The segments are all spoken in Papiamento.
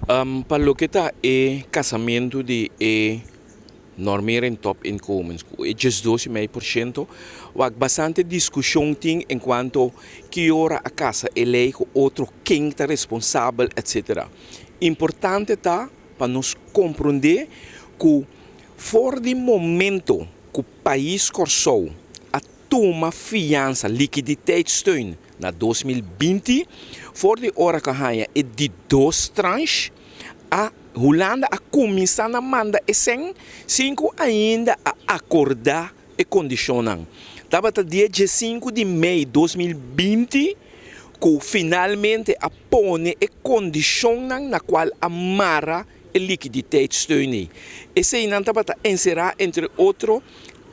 Pa loke ta e kasamentu di e normering topinkomens ku e 12,5%, wak, bastante diskushon tin enkuanto ki ora a kasa e lei ku otro, ken ta responsabel, etc. Importante ta pa nos komprondé ku for di momento ku pais Kòrsou a tuma fiansa, liquiditeitssteun, na 2020, for di ora ku haña e di dos tranche, a Hulanda a kuminsá na manda e sèn sin ku ainda a akordá e kondishonnan. Tabata dia 5 di mei 2020 ku finalmente a pone e kondishonnan na kual a mara e liquiditeitssteun. Eseinan tabata enserá, entre otro,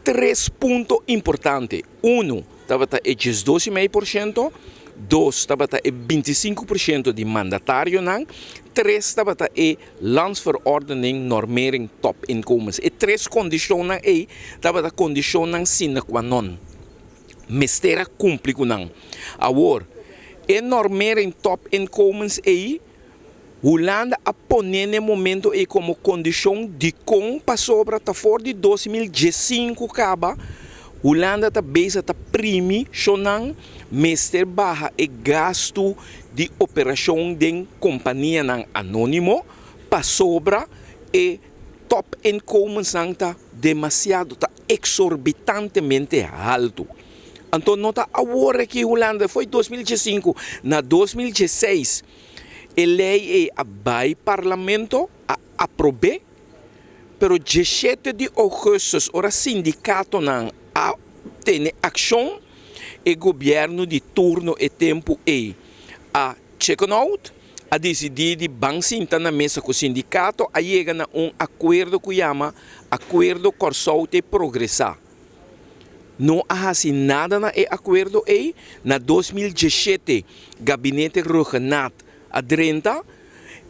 tres punto importante. 1, tabata e 12,5%, 2, tabata e 25% di mandatarionan, 3, tabata e landsverordening normering topinkomens. E tres kondishonnan ei tabata kondishonnan sine qua non. Mester a kumpli ku nan. Awor, e normering topinkomens ei, Hulanda a pone na momento ei komo kondishon di kon pasobra ta for di 2015 kaba, Hulanda ta bezig ta primi shonnan mester baha e gastu di operashon den kompanianan anónimo pasobra e topinkomensnan ta demasiado, ta eksorbitantemente haltu. Anto no ta awor ku Hulanda, for 2015, na 2016 e lei ei a bai parlamento, a aprob'é, pero 17 di ougùstùs, ora sindikatonan a tene akshon, e gobièrnu di turno e tempu ei a chicken out, a disidí di ban sinta na mesa ku sindikato, a yega na un akuerdo ku yama Akuerdo Kòrsou ta Progresá. No a hasi nada na e akuerdo ei. Na 2017, gabinete Rhuggenaath a drenta,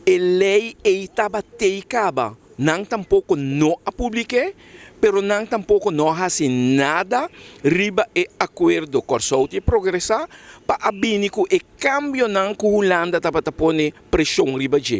e lei ei tabata kaba. Nan tampoko no a publik'é, pero nan tampoko no a hasi nada riba e Akuerdo Kòrsou ta Progresá pa a bini ku e kambionan ku Hulanda tabata pone preshon riba dje.